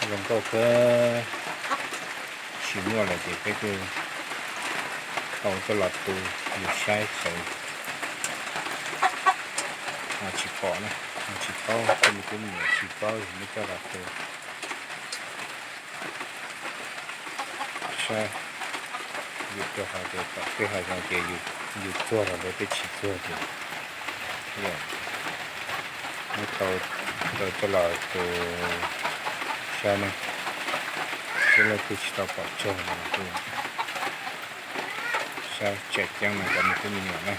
Zoo nkauj kawg, tsis muaj lawm ces peb kuj tau coj los tu yus saib xwb. Ho tsis pom na, ho tsis paub, tej me tub me nyuam tsis paub yus muab coj los tu saib. Yus rau hais tias tom tej hav zoov ces yus txuag los ntawd, tej tsis txuag ces muab tau coj los tu saib na. Tsis, leej twg tsis tau pom tsaug no kuj saib tseem ceeb no cov me tub me nyuam na.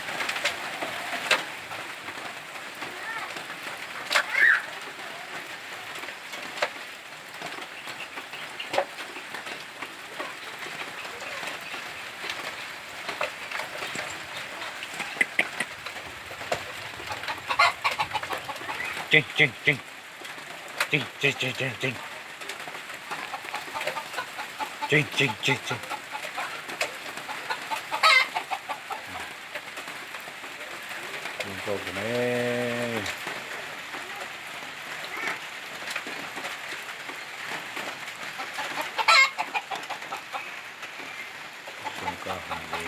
Tseeb, tseeb, tseeb. Tseeb, tseeb, tseeb, tseeb. Tseeb, tseeb, tseeb, tseeb. Zoo nkauj kawg ne. Zoo nkauj heev li.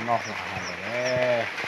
Noj hla lawm ne.